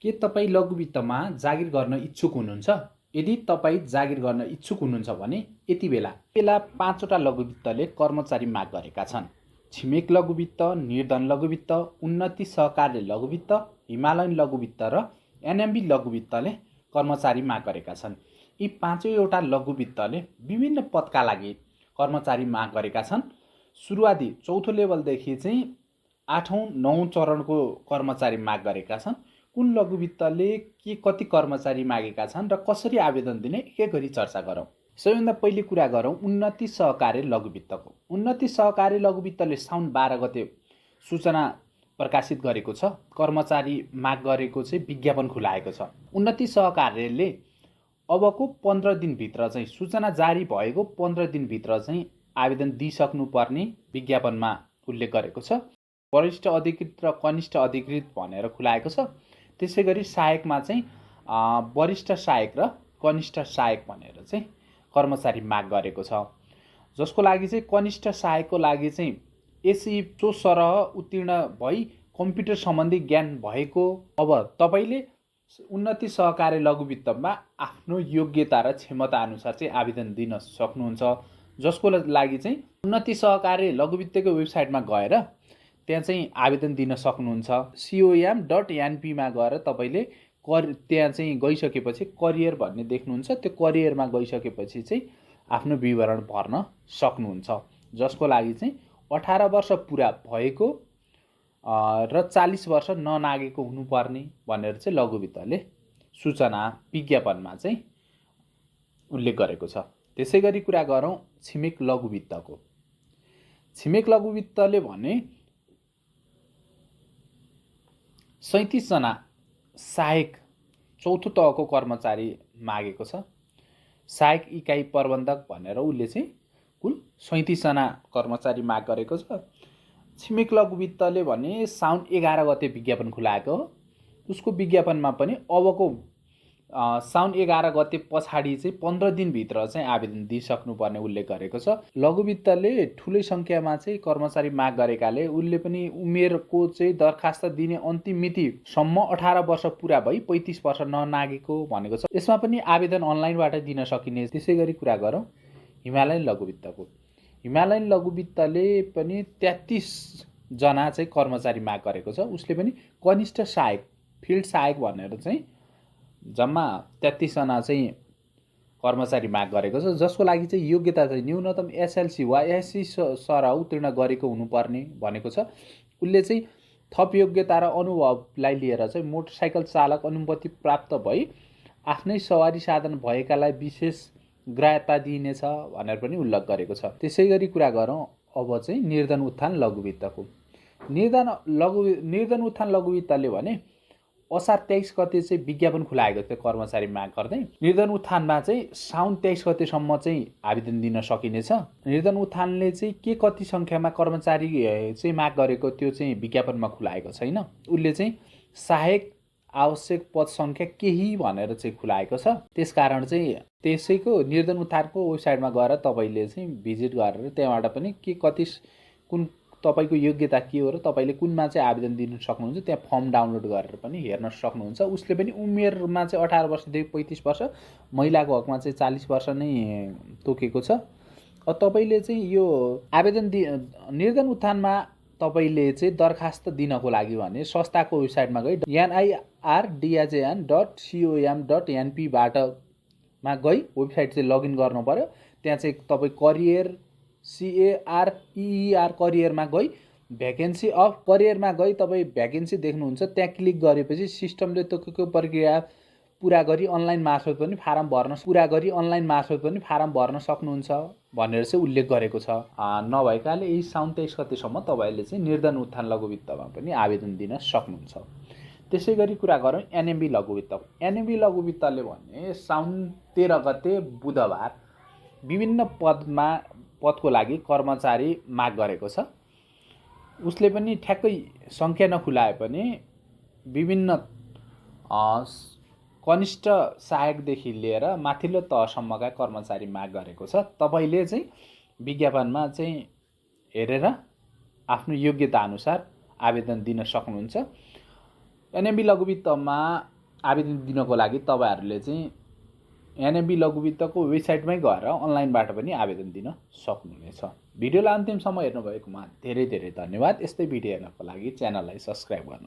के तपाईँ लघु वित्तमा जागिर गर्न इच्छुक हुनुहुन्छ? यदि तपाईँ जागिर गर्न इच्छुक हुनुहुन्छ भने यति बेला 5वटा लघु वित्तले कर्मचारी माग गरेका छन्। छिमेक लघु वित्त, निर्धन लघु वित्त, उन्नति सहकार्य लघु वित्त, हिमालयन लघु वित्त र एनएमबी लघु वित्तले कर्मचारी माग गरेका छन्। यी 5वटा लघु वित्तले विभिन्न पदका लागि कर्मचारी माग गरेका छन्। सुरुवाती चौथो लेभलदेखि चाहिँ 8औं 9औं चरणको कर्मचारी माग गरेका छन्। कुन लघु वित्तले के कति कर्मचारी मागेका छन् र कसरी आवेदन दिने एक गरी चर्चा गरौँ। सबैभन्दा पहिले कुरा गरौँ उन्नति सहकार्य लघु वित्तको। उन्नति सहकार्य लघु वित्तले साउन 12 गते सूचना प्रकाशित गरेको छ। कर्मचारी माग गरेको चाहिँ विज्ञापन खुलाएको छ। उन्नति सहकार्यले अबको 15 दिनभित्र चाहिँ सूचना जारी भएको 15 दिनभित्र चाहिँ आवेदन दिइसक्नुपर्ने विज्ञापनमा उल्लेख गरेको छ। वरिष्ठ अधिकृत र कनिष्ठ अधिकृत भनेर खुलाएको छ। त्यसै गरी सहायकमा चाहिँ वरिष्ठ सहायक र कनिष्ठ सहायक भनेर चाहिँ कर्मचारी माग गरेको छ। जसको लागि चाहिँ कनिष्ठ सहायकको लागि चाहिँ एसई सरह उत्तीर्ण भई कम्प्युटर सम्बन्धी ज्ञान भएको। अब तपाईले उन्नति सहकार्य लघु वित्तमा आफ्नो योग्यता र क्षमता अनुसार चाहिँ आवेदन दिन सक्नुहुन्छ। जसको लागि चाहिँ उन्नति सहकार्य लघु वित्तको वेबसाइटमा गएर त्यहाँ चाहिँ आवेदन दिन सक्नुहुन्छ। com.np मा गएर तपाईले त्यहाँ चाहिँ गइसकेपछि करियर भन्ने देख्नुहुन्छ। त्यो करियरमा गइसकेपछि चाहिँ आफ्नो विवरण भर्न सक्नुहुन्छ। जसको लागि चाहिँ 18 वर्ष पुरा भएको र 40 वर्ष ननागेको हुनुपर्ने भनेर चाहिँ लघु वित्तले सूचना विज्ञापनमा चाहिँ उल्लेख गरेको छ। त्यसै गरी कुरा गरौँ छिमेक लघु वित्तको। छिमेक लघु वित्तले भने 37 जना सहायक चौथो तहको कर्मचारी मागेको छ। सहायक इकाइ प्रबन्धक भनेर उसले चाहिँ कुल 37 जना कर्मचारी माग गरेको छ। छिमेक लघु वित्तले भने साउन 11 गते विज्ञापन खुलाएको हो। उसको विज्ञापनमा पनि अबको साउन 11 गते पछाडि चाहिँ 15 दिनभित्र चाहिँ आवेदन दिइसक्नुपर्ने उल्लेख गरेको छ। लघु वित्तले ठुलै सङ्ख्यामा चाहिँ कर्मचारी माग गरेकाले उसले पनि उमेरको चाहिँ दरखास्त दिने अन्तिम मितिसम्म 18 वर्ष पुरा भई 35 वर्ष ननागेको भनेको छ। यसमा पनि आवेदन अनलाइनबाट दिन सकिने। त्यसै गरी कुरा गरौँ हिमालयन लघु वित्तको। हिमालयन लघु वित्तले पनि 33 जना चाहिँ कर्मचारी माग गरेको छ। उसले पनि कनिष्ठ सहायक फिल्ड सहायक भनेर चाहिँ जम्मा 33 जना चाहिँ कर्मचारी माग गरेको छ। जसको लागि चाहिँ योग्यता चाहिँ न्यूनतम एसएलसी वा एससी सरह उत्तीर्ण गरेको हुनुपर्ने भनेको छ। उसले चाहिँ थप योग्यता र अनुभवलाई लिएर चाहिँ मोटरसाइकल चालक अनुमति प्राप्त भई आफ्नै सवारी साधन भएकालाई विशेष ग्राह्यता दिइनेछ भनेर पनि उल्लेख गरेको छ। त्यसै गरी कुरा गरौँ अब चाहिँ निर्धन उत्थान लघु वित्तको। निर्धन उत्थान लघु वित्तले भने असार 23 गते चाहिँ विज्ञापन खुलाएको थियो कर्मचारी माग गर्दै। निर्धन उत्थानमा चाहिँ साउन 23 गतेसम्म चाहिँ आवेदन दिन सकिनेछ। निर्धन उत्थानले चाहिँ के कति सङ्ख्यामा कर्मचारी चाहिँ माग गरेको त्यो चाहिँ विज्ञापनमा खुलाएको छैन। उसले चाहिँ सहायक आवश्यक पद सङ्ख्या केही भनेर चाहिँ खुलाएको छ। त्यसकारण चाहिँ त्यसैको निर्धन उत्थानको वेबसाइटमा गएर तपाईँले चाहिँ भिजिट गरेर त्यहाँबाट पनि के कति कुन तपाईको योग्यता के हो र तपाईँले कुनमा चाहिँ आवेदन दिन सक्नुहुन्छ त्यहाँ फर्म डाउनलोड गरेर पनि हेर्न सक्नुहुन्छ। उसले पनि उमेरमा चाहिँ 18 वर्षदेखि 35 वर्ष, महिलाको हकमा चाहिँ 40 वर्ष नै तोकेको छ। तपाईँले चाहिँ यो आवेदन निर्धन उत्थानमा तपाईँले चाहिँ दरखास्त दिनको लागि भने संस्थाको वेबसाइटमा गई nirdjan.com.np मा गई वेबसाइट चाहिँ लगइन गर्नु पर्यो। त्यहाँ चाहिँ तपाईँ करियर CARER करियरमा गई भ्याकेन्सी अफ करियरमा गई तपाईँ भ्याकेन्सी देख्नुहुन्छ। त्यहाँ क्लिक गरेपछि सिस्टमले तोकेको प्रक्रिया पुरा गरी अनलाइन मार्फत पनि फारम भर्न सक्नुहुन्छ भनेर चाहिँ उल्लेख गरेको छ। नभएकाले यही साउन 23 गतेसम्म तपाईँले चाहिँ निर्धन उत्थान लघु वित्तमा पनि आवेदन दिन सक्नुहुन्छ। त्यसै गरी कुरा गरौँ एनएमबी लघु वित्त। एनएमबी लघु वित्तले भने साउन 13 गते बुधबार विभिन्न पदको लागि कर्मचारी माग गरेको छ। उसले पनि ठ्याक्कै सङ्ख्या नखुलाए पनि विभिन्न कनिष्ठ सहायकदेखि लिएर माथिल्लो तहसम्मका कर्मचारी माग गरेको छ। तपाईँले चाहिँ विज्ञापनमा चाहिँ हेरेर आफ्नो योग्यता अनुसार आवेदन दिन सक्नुहुन्छ। एनएमबी लघुवित्तमा आवेदन दिनको लागि तपाईँहरूले चाहिँ एनएमबी लघुवित्तको वेबसाइटमै गएर अनलाइनबाट पनि आवेदन दिन सक्नुहुनेछ। भिडियोलाई अन्तिमसम्म हेर्नुभएकोमा धेरै धेरै धन्यवाद। यस्तै भिडियो हेर्नको लागि च्यानललाई सब्स्क्राइब गर्नु।